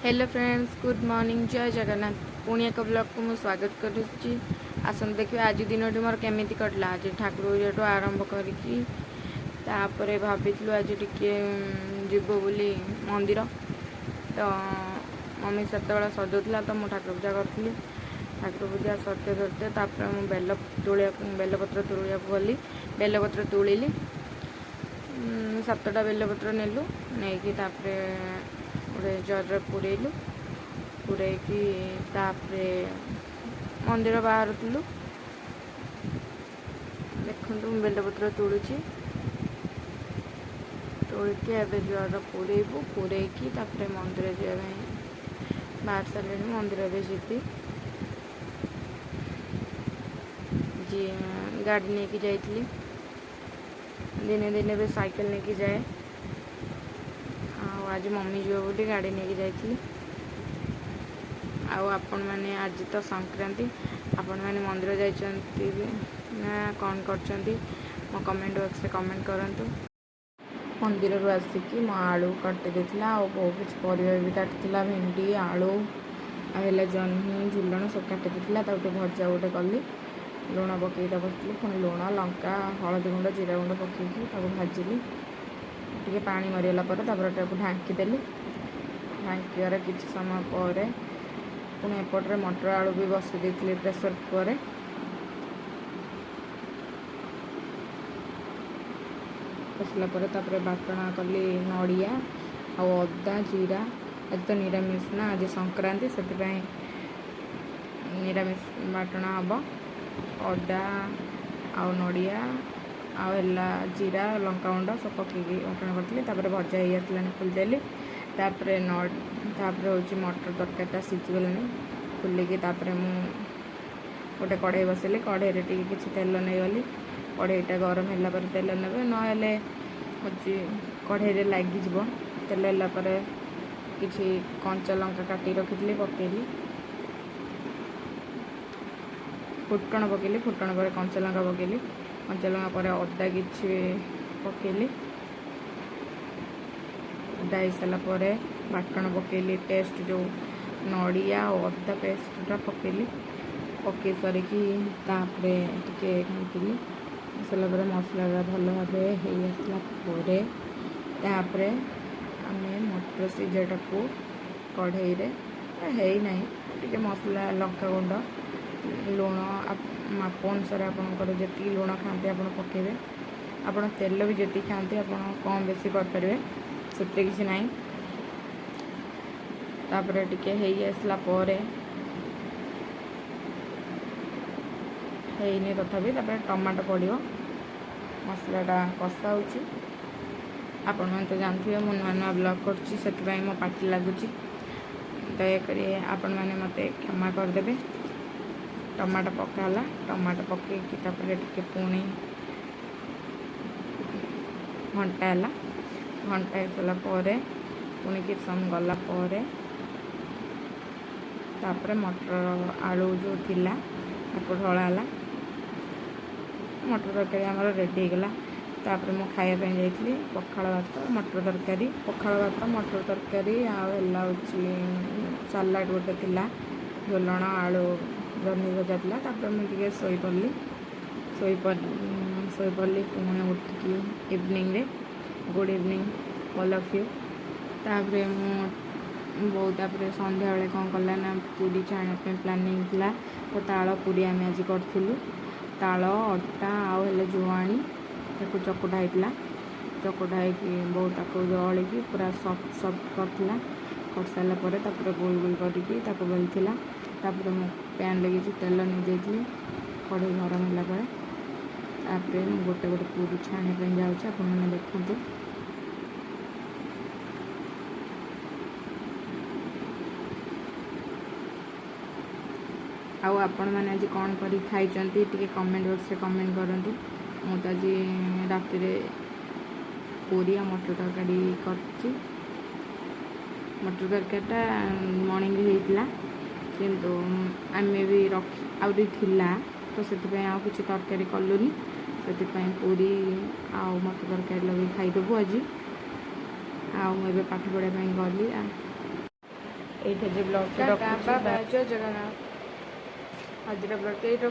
Hello friends, good morning, ଜୟ ଜଗନ୍ନାଥ। ପୁଣି ଏକ ବ୍ଲଗ୍କୁ ମୁଁ ସ୍ୱାଗତ କରୁଛି। ଆସନ୍ତୁ ଦେଖିବା ଆଜି ଦିନଟି ମୋର କେମିତି କଟିଲା। ଆଜି ଠାକୁର ପୂଜାଠୁ ଆରମ୍ଭ କରିକି ତାପରେ ଭାବିଥିଲୁ ଆଜି ଟିକେ ଯିବୁ ବୋଲି ମନ୍ଦିର। ତ ମମି ସେତେବେଳେ ସଜାଉଥିଲା, ତ ମୁଁ ଠାକୁର ପୂଜା କରୁଥିଲି। ଠାକୁର ପୂଜା ସରିତେ ସରିତେ ତାପରେ ମୁଁ ବେଲ ତୋଳିବାକୁ, ବେଲପତ୍ର ତୋଳିବାକୁ ଗଲି। ବେଲପତ୍ର ତୋଳିଲି, 7ଟା ବେଲପତ୍ର ନେଲୁ। ନେଇକି ତାପରେ ଗୋଟେ ଜରିରେ ପୂରେଇଲୁ। ପୂରେଇକି ତାପରେ ମନ୍ଦିର ବାହାରୁଥିଲୁ। ଦେଖନ୍ତୁ, ମୁଁ ବେଲପତ୍ର ତୋଳୁଛି। ତୋଳିକି ଏବେ ଜରିରେ ପୂରେଇବୁ। ପୂରେଇକି ତାପରେ ମନ୍ଦିର ଯିବା ପାଇଁ ବାହାରି ସାରିଲିଣି। ମନ୍ଦିର ଏବେ ଯିବି। ଯିଏ ଗାଡ଼ି ନେଇକି ଯାଇଥିଲି, ଦିନେ ଦିନେ ବି ସାଇକେଲ ନେଇକି ଯାଏ। ଆଉ ଆଜି ମମି ଯିବ ବୋଲି ଗାଡ଼ି ନେଇକି ଯାଇଥିଲି। ଆଉ ଆପଣମାନେ, ଆଜି ତ ସଂକ୍ରାନ୍ତି, ଆପଣମାନେ ମନ୍ଦିର ଯାଇଛନ୍ତି ନା କ'ଣ କରିଛନ୍ତି, ମୋ କମେଣ୍ଟ ବକ୍ସରେ କମେଣ୍ଟ କରନ୍ତୁ। ମନ୍ଦିରରୁ ଆସିକି ମୋ ଆଳୁ କାଟି ଦେଇଥିଲା ଆଉ ବହୁତ କିଛି ପରିବା ବି କାଟିଥିଲା। ଭେଣ୍ଡି, ଆଳୁ ଆଉ ହେଲା ଜହ୍ନି, ଝୁଲଣ ସବୁ କାଟି ଦେଇଥିଲା। ତାକୁ ଟିକେ ଭଜା ଗୋଟେ କଲି। ଲୁଣ ପକେଇକି ତାକୁ ବସିଥିଲି। ପୁଣି ଲୁଣ, ଲଙ୍କା, ହଳଦୀ ଗୁଣ୍ଡ, ଜିରା ଗୁଣ୍ଡ ପକେଇକି ତାକୁ ଭାଜିଲି। ଟିକେ ପାଣି ମରିଗଲା ପରେ ତାପରେ ତାକୁ ଢାଙ୍କିଦେଲି। ଢାଙ୍କିବାର କିଛି ସମୟ ପରେ ପୁଣି ଏପଟରେ ମଟର ଆଳୁ ବି ବସେଇ ଦେଇଥିଲି ପ୍ରେସର୍ କୁକର୍ରେ। ବସିଲା ପରେ ତାପରେ ବାଟଣା କଲି, ନଡ଼ିଆ ଆଉ ଅଦା, ଜିରା। ଆଜି ତ ନିରାମିଷ ନା, ଆଜି ସଂକ୍ରାନ୍ତି, ସେଥିପାଇଁ ନିରାମିଷ ବାଟଣା ହେବ। ଅଦା ଆଉ ନଡ଼ିଆ ଆଉ ହେଲା ଜିରା, ଲଙ୍କାଗୁଣ୍ଡ ସବୁ ପକେଇକି ବାଟଣ କରିଥିଲି। ତାପରେ ଭଜା ହେଇ ଆସିଲାଣି, ଖୋଲିଦେଲି। ତାପରେ ନ ତାପରେ ହେଉଛି ମଟର ତରକାରୀଟା ସିଝିଗଲାଣି। ଖୋଲିକି ତାପରେ ମୁଁ ଗୋଟେ କଢ଼େଇ ବସେଇଲି। କଢ଼େଇରେ ଟିକେ କିଛି ତେଲ ନେଇଗଲି। କଢ଼େଇଟା ଗରମ ହେଲା ପରେ ତେଲ ନେବେ, ନହେଲେ ହେଉଛି କଢ଼େଇରେ ଲାଗିଯିବ। ତେଲ ହେଲା ପରେ କିଛି କଞ୍ଚା ଲଙ୍କା କାଟିକି ରଖିଥିଲି, ପକେଇଲି। ଫୁଟଣ ପକେଇଲି। ଫୁଟଣ ପରେ କଞ୍ଚା ଲଙ୍କା ପକେଇଲି। କଞ୍ଚା ଲଙ୍କା ପରେ ଅଦା କିଛି ପକେଇଲି। ଅଦା ହେଇସାରିଲା ପରେ ବାଟଣ ପକେଇଲି, ପେଷ୍ଟ ଯେଉଁ ନଡ଼ିଆ ଆଉ ଅଦା ପେଷ୍ଟଟା ପକେଇଲି। ପକେଇ ସାରିକି ତାପରେ ଟିକେ ଘାଣ୍ଟିଲି। ସାରିଲା ପରେ ମସଲାଟା ଭଲ ଭାବେ ହେଇ ଆସିଲା ପରେ ତାପରେ ଆମେ ମଟର ସିଝାଟାକୁ କଢ଼େଇରେ ହେଇନାହିଁ, ଟିକେ ମସଲା, ଲଙ୍କାଗୁଣ୍ଡ, ଲୁଣ ମାପ ଅନୁସାରେ, ଆପଣଙ୍କର ଯେତିକି ଲୁଣ ଖାଆନ୍ତି ଆପଣ ପକାଇବେ। ଆପଣ ତେଲ ବି ଯେତିକି ଖାଆନ୍ତି ଆପଣ କମ୍ ବେଶୀ କରିପାରିବେ, ସେଥିରେ କିଛି ନାହିଁ। ତାପରେ ଟିକେ ହେଇ ଆସିଲା ପରେ, ହେଇନି ତଥାପି, ତାପରେ ଟମାଟୋ ପଡ଼ିବ। ମସଲାଟା କଷା ହେଉଛି। ଆପଣମାନେ ତ ଜାଣିଥିବେ ମୁଁ ନୂଆ ନୂଆ ବ୍ଲଗ୍ କରୁଛି, ସେଥିପାଇଁ ମୋ ପାଟି ଲାଗୁଛି। ଦୟାକରି ଆପଣମାନେ ମୋତେ କ୍ଷମା କରିଦେବେ। ଟମାଟୋ ପକା ହେଲା। ଟମାଟୋ ପକେଇକି ତାପରେ ଟିକେ ପୁଣି ଘଣ୍ଟା ହେଲା। ଘଣ୍ଟା ହେଇସାରିଲା ପରେ ପୁଣି କିଛି ସମୟ ଗଲା ପରେ ତାପରେ ମଟର ଆଳୁ ଯେଉଁ ଥିଲା ତାକୁ ଢଳା ହେଲା। ମଟର ତରକାରୀ ଆମର ରେଡ଼ି ହେଇଗଲା। ତାପରେ ମୁଁ ଖାଇବା ପାଇଁ ଯାଇଥିଲି। ପଖାଳ ଭାତ, ମଟର ତରକାରୀ, ପଖାଳ ଭାତ, ମଟର ତରକାରୀ ଆଉ ହେଲା ହେଉଛି ସାଲାଡ଼ ଗୋଟେ ଥିଲା, ଝୁଲଣ, ଆଳୁ, ଜହ୍ନି ଭଜା ଥିଲା। ତାପରେ ମୁଁ ଟିକେ ଶୋଇପଡ଼ିଲି। ଶୋଇପଡ଼ିଲି, ପୁଣି ଉଠିକି ଇଭିନିଂରେ। Good evening all of you. ତାପରେ ମୁଁ ବୋଉ ତାପରେ ସନ୍ଧ୍ୟାବେଳେ କ'ଣ କଲା ନା ପୁରୀ ଛାଣିବା ପାଇଁ ପ୍ଲାନିଂ ଥିଲା। ତ ତାଳ ପୁରୀ ଆମେ ଆଜି କରିଥିଲୁ। ତାଳ, ଅଟା ଆଉ ହେଲେ ଜୁଆଣି, ତାକୁ ଚକୁଟା ହେଇଥିଲା। ଚକୁଟା ହେଇକି ବୋଉ ତାକୁ ଦଳିକି ପୁରା ସଫ୍ଟ ସଫ୍ଟ କରିଥିଲା। କରିସାରିଲା ପରେ ତାପରେ ଗୋଲ ଗୋଲ କରିକି ତାକୁ ବେଲିଥିଲା। ତାପରେ ମୁଁ ପ୍ୟାନ୍ରେ କିଛି ତେଲ ନେଇଯାଇଥିଲି। କଢ଼େଇ ଗରମ ହେଲା ପରେ ତାପରେ ମୁଁ ଗୋଟେ ଗୋଟେ ପୁରୀ ଛାଣିବା ପାଇଁ ଯାଉଛି। ଆପଣମାନେ ଦେଖନ୍ତୁ। ଆଉ ଆପଣମାନେ ଆଜି କ'ଣ କରିକି ଖାଇଛନ୍ତି, ଟିକେ କମେଣ୍ଟ ବକ୍ସରେ କମେଣ୍ଟ କରନ୍ତୁ। ମୁଁ ତ ଆଜି ରାତିରେ ପୁରୀ ଆଉ ମଟର ତରକାରୀ କରିଛି। ମଟର ତରକାରୀଟା ମର୍ଣ୍ଣିଂରେ ହେଇଥିଲା, କିନ୍ତୁ ଆମେ ବି ରଖି ଆହୁରି ଥିଲା, ତ ସେଥିପାଇଁ ଆଉ କିଛି ତରକାରୀ କଲୁନି। ସେଥିପାଇଁ ପୁରୀ ଆଉ ମଟର ତରକାରୀ ଲଗେଇ ଖାଇଦେବୁ ଆଜି। ଆଉ ମୁଁ ଏବେ ପାଠ ପଢ଼ିବା ପାଇଁ ଗଲି। ଏଇଠି ଆଜି ବ୍ଲଗ୍ଟି ରଖୁଛି। ଜୟ ଜଗନ୍ନାଥ। ଆଜିର ବ୍ଲଗ୍ଟି ଏଇଠି।